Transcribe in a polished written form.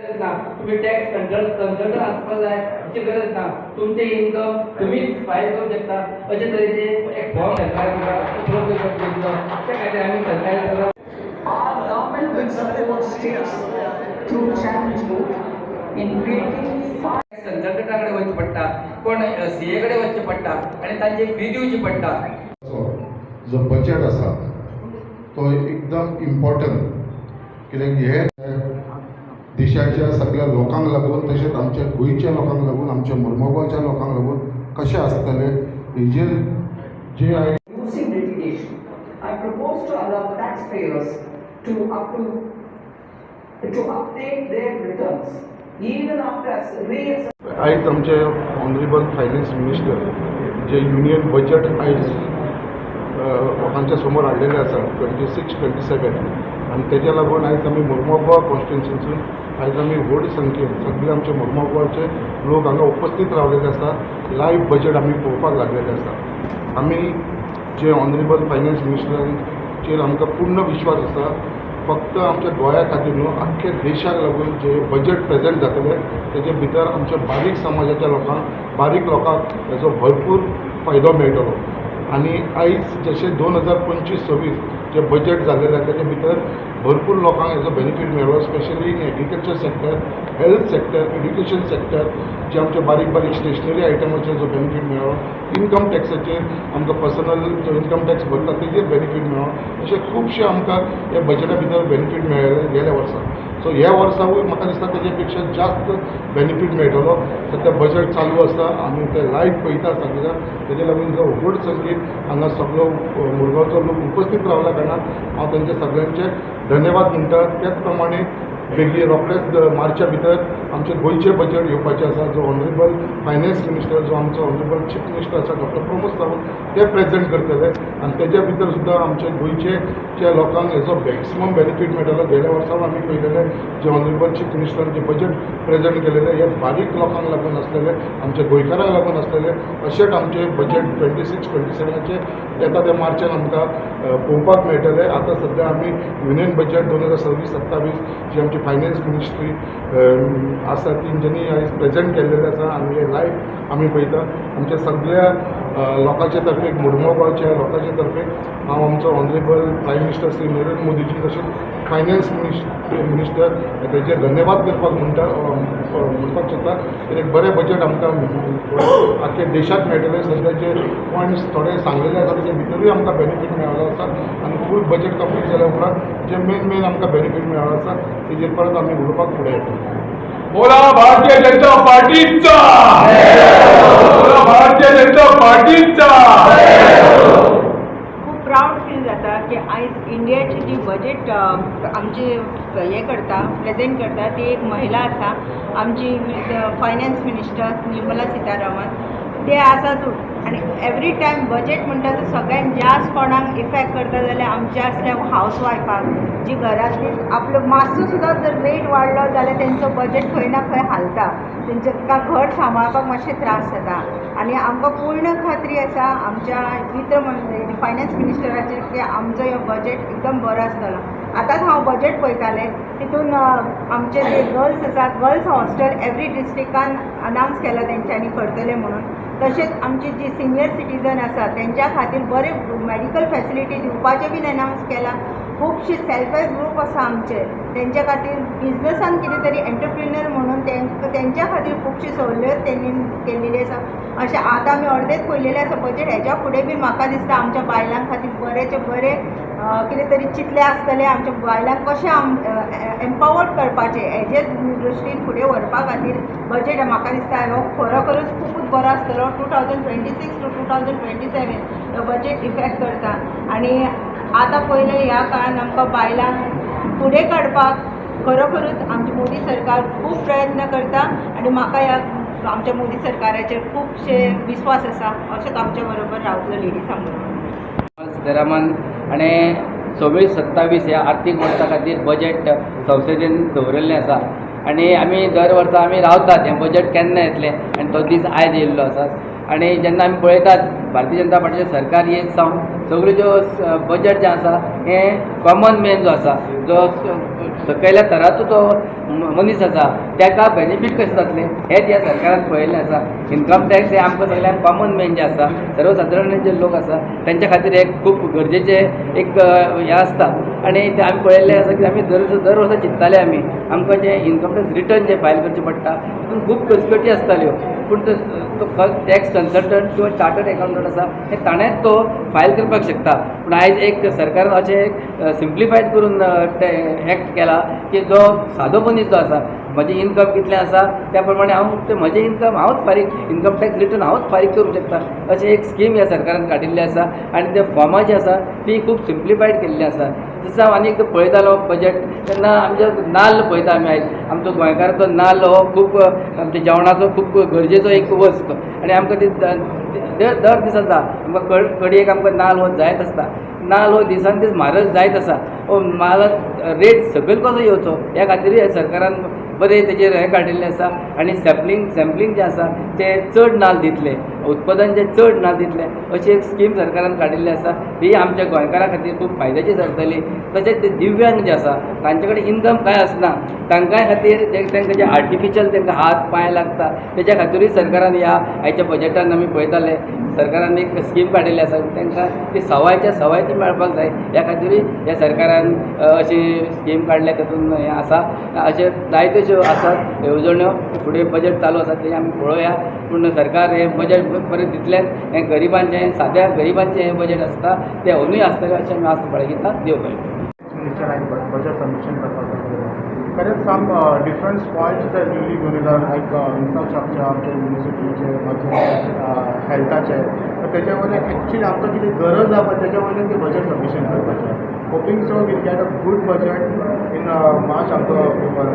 गरज ना. तुम्ही टॅक्स कन्सल्टंट आसपाक जाय अशी गरज ना. तुमचे इन्कम तुमीच फायल करूंक शकता. अशे तरेचे एक फॉर्म सरकार आमकां उपलब्ध करून दितलो. त्या खातीर आमी सरकार Our government will support states through challenge mode in creating five कन्सल्टंटा कडेन वचचें पडटा, कोण सीए कडेन वचचें पडटा आनी तांची फी दिवची पडटा. जो बजेट आसा तो एकदम इम्पॉर्टंट, कित्याक हे देशाच्या सगळ्या लोकांक लागून, तशेंच आमच्या गोंयच्या लोकांक लागून, आमच्या मुर्मगांवच्या लोकांक लागून कशें आसतलें हेजेर जे आयज Reducing litigation. I propose to allow taxpayers to update their returns even after reassessment. आयज आमचे ऑनरेबल फायनान्स मिनिस्टर जे युनियन बजेट आयज लोकांच्या समोर हाडलेलें आसा 26-27, आनी तेज्या लागून आयज आमी मुर्मगांव कॉन्स्टिट्युन्सीसून आयज आमी व्हड संख्येन सगळे आमचे मुर्मगांवचे लोक हांगा उपस्थित रावलेले आसा. लायव्ह बजेट आमी पळोवपाक लागलेले आसा. आमी जे ऑनरेबल फायनान्स मिनिस्टरांचेर आमकां पूर्ण विश्वास आसा. फक्त आमच्या गोंया खातीर न्हू, आख्ख्या देशाक लागून जे बजेट प्रेजेंट जातलें तेजे भितर आमच्या बारीक समाजाच्या लोकांक, बारीक लोकांक हेजो भरपूर फायदो मेळटलो. आनी आयज जशें 2025-26 जे बजेट जाल्लेलें आसा, तेजे भितर भरपूर लोकांक हेजो बेनिफीट मेळ्ळो, specially in agriculture sector, health sector, education sector, जे आमचे बारीक बारीक स्टेशनरी आयटमाचेर जो बेनिफीट मेळ्ळो, इनकम टॅक्साचेर आमकां पर्सनल जो इनकम टॅक्स भरता तेजेर बेनिफीट मेळ्ळो, अशे खुबशे आमकां ह्या बजेटा भितर बेनिफीट मेळ्ळे गेल्या वर्सा. सो ह्या वर्सावूय म्हाका दिसता तेजे पेक्षा जास्त बेनिफीट मेळटलो. सद्या बजेट चालू आसा, आमी ते लायव्ह पळयता सगळे जाण. तेजे लागून जो व्हड संख्येन हांगा सगळो मुरगांवचो लोक उपस्थित रावल्या कारणान हांव तांचे सगळ्यांचे धन्यवाद म्हणटा. त्याच प्रमाणे बेगीन रोखडेच मार्चा भितर आमचें गोंयचें बजेट येवपाचें आसा, जो ऑनरेबल फायनान्स मिनिस्टर, जो आमचो ऑनरेबल चीफ मिनिस्टर आसा, डॉक्टर प्रमोद सावंत, ते प्रेजेंट करतले आनी तेज्या भितर सुद्दां आमचे गोंयचे च्या लोकांक हेजो मॅक्सिमम बेनिफीट मेळटलो. गेल्या वर्सा आमी पळयलेलें, जे ऑनरेबल चीफ मिनिस्टरान जे बजेट प्रेजेंट केलेलें हे बारीक लोकांक लागून आसलेलें, आमच्या गोंयकारांक लागून आसलेलें. अशेंच आमचें बजेट 26-27चें येता त्या मार्चान आमकां पळोवपाक मेळटलें. आतां सद्या आमी युनियन बजेट 2026-27 जी आमची फायनान्स मिनिस्ट्री आसा, तेंच्यांनी आयज प्रेजेंट केल्लेलें आसा आनी हें लायव्ह आमी पळयता. आमच्या सगळ्या लोकांचे तर्फे, मुर्मगांवच्या लोकांचे तर्फे हांव आमचो honourable prime minister Shri Narendra Modiji तशेंच फायनान्स मिनिस्टर तेजे धन्यवाद करपाक म्हणटा, म्हणपाक सोदता, कित्याक बरें बजेट आमकां आख्या देशाक मेळटलें. सद्या जे पॉयंट्स थोडे सांगलेले आसा तेजे भितरूय आमकां बेनिफीट मेळ्ळो आसा आनी फूल बजेट कंप्लीट जाल्या उपरांत जे मेन मेन आमकां बेनिफीट मेळ्ळो आसा तेजेर परत आमी उलोवपाक फुडें येतले. बोला भारतीय जनता पार्टीचा! बोला भारतीय जनता पार्टीचा! खूब प्रावड फील जाता की आयज इंडियाची जी बजेट आमची हें करता, प्रेजेंट करता, ती एक महिला आसा, आमची फायनान्स मिनिस्टर निर्मला सीतारामन. ते आसातूच आनी एवरी टायम बजेट म्हणटा तो सगळ्यात जास्त कोणाक इफेक्ट करता जाल्यार आमच्या असल्या हावस वायफाक, जी घरांतली आपलो मातसो सुद्दां जर रेट वाडलो जाल्यार तेंचो बजेट खंय ना खंय हालता, तेंचे घर सांबाळपाक मातशे त्रास जाता. आनी आमकां पूर्ण खात्री आसा आमच्या वित्त फायनान्स मिनिस्टराचेर की आमचो हो बजेट एकदम बरो आसतलो. आतांच हांव बजेट पळयतालें, तितून आमचे जे गर्ल्स आसा, गर्ल्स हॉस्टेल एवरी डिस्ट्रिक्टान अनावन्स केला तेंच्यांनी करतले म्हणून. तशेंच आमची जी सिनियर सिटीजन आसा तेंच्या खातीर बरे मेडिकल फेसिलिटी दिवपाचें बीन अनावन्स केलां. खुबशे सेल्फ हेल्प ग्रूप आसा आमचे, तेंच्या खातीर बिजनसान कितें तरी एंटरप्रिन्युअर म्हणून तेंच्या खातीर खुबशी सवलत तेंणी केल्लेली आसा. अशें आतां आमी अर्देच पळयलेलें आसा बजेट. हेज्या फुडें बीन म्हाका दिसता आमच्या बायलां खातीर बरेचे बरें कितें तरी चिंतलें आसतलें. आमच्या बायलांक कशें एम्पावर्ड करपाचें हेजे दृश्टीन फुडें व्हरपा खातीर बजेट म्हाका दिसता हो खरोखरूच खुबूच बरो आसतलो. 2026 to 2027 हो बजेट इफेक्ट करता आनी आतां पयलें ह्या काळान आमकां बायलांक फुडें काडपाक खरोखरूच आमचें मोदी सरकार खूब प्रयत्न करता आनी म्हाका ह्या आमच्या मोदी सरकाराचेर खुबशे विस्वास आसा. अशेंच आमच्या बरोबर रावतलो, लेडिसां बरोबर. सीतारामन आनी 26-27 ह्या आर्थीक वर्सा खातीर बजेट संसदेन दवरिल्लें आसा आनी आमी दर वर्सा आमी रावतात हें बजेट केन्ना येतलें आनी तो दीस आयज येयल्लो आसा. आनी जेन्ना आमी पळयतात, भारतीय जनता पार्टीचें सरकार येत सावन सगळ्यो ज्यो बजेट जें आसा हें कॉमन मॅन जो आसा, जो सकयल्या थराचो जो मनीस आसा ताका बेनिफीट कशें जातलें हेंच ह्या सरकारान पळयल्लें आसा. इन्कम टॅक्स हे आमकां सगळ्यांक कॉमन मॅन जे आसा, सर्वसादारण जे लोक आसा तेंच्या खातीर एक खूब गरजेचें एक हें आसता. आनी तें आमी पळयल्लें आसा की आमी दर दर वर्सा चिंत्ताले आमी आमकां जें इन्कम टॅक्स रिटर्न जें फायल करचें पडटा तितून खूब कचकटी आसताल्यो, पूण तो टॅक्स कन्सल्टंट किंवा चार्टर्ड एकाउंटंट आसा हे ताणेंच तो फायल करपाक शकता. पूण आयज एक सरकारान अशें एक सिम्प्लिफायड करून एक्ट केला की जो सादो मनीस जो आसा म्हजें इन्कम कितलें आसा त्या प्रमाणे हांव तें म्हजें इन्कम हांवूच फारीक, इन्कम टॅक्स रिटर्न हांवूच फारीक करूंक शकता अशें एक स्कीम ह्या सरकारान काडिल्ली आसा. आनी ते फॉर्मां जी आसा ती खूब सिम्प्लिफायड केल्ली आसा. जसो हांव आनी एकदां पळयतालो बजट तेन्ना आमचे नाल्ल पळयता आमी आयज आमचो गोंयकाराचो नाल्ल हो खूब आमच्या जेवणाचो खूब गरजेचो एक वस्त आनी आमकां ती दर दीस आसा आमकां कडयेक आमकां नाल्ल हो जायत आसता. नाल्ल हो दिसान दीस म्हारग जायत आसा, हो म्हाल रेट सकयल कसो येवचो ह्या खातीर सरकारान बरें तेजेर हें काडिल्लें आसा. आनी सॅम्पलींग जें आसा तें चड नाल्ल दितले, उत्पादन जें चड नाल्ल दितले अशी एक स्कीम सरकारान काडिल्ली आसा. ही आमच्या गोंयकारां खातीर खूब फायद्याची थारतली. तशेंच ते दिव्यांग जे आसा तांचे कडेन इन्कम कांय आसना, तांकांय खातीर तांकां जे आर्टिफिशियल तांकां हात पांय लागता तेच्या खातीरूय सरकारान ह्या आयच्या बजटान आमी पळयताले सरकारान एक स्कीम काडिल्ली आसा तांकां ती सवायच्या सवाय ती मेळपाक जाय ह्या खातीरूय ह्या सरकारान अशी स्कीम काडल्या तातूंत हें आसा. अशे जायत्योश्यो आसात येवजण्यो, फुडें बजट चालू आसा तें आमी पळोवया. पूण सरकार हें बजट बरें दितलें, हें गरिबांचें साद्या गरिबांचें हें बजट आसता तें अंदूय आसतलें अशें आमी आस्त बाळगिता. देव बरें करूं. मिनिस्टर आयज बजट सबमिशन करपाक खरेंच सम डिफरंट पॉयंट्स ते न्यूली घेवन येयला लायक इन्फ्रास्ट्रक्चर आमचे युनिवर्सिटीचे मातशे हेल्थाचे, तेजे वयल्यान एक्चुली आमकां कितें गरज आसा पळय तेज्या वयल्यान ते बजट सबमिशन करपाचें. Hoping so we'll get a good budget in March आमकां पेपर.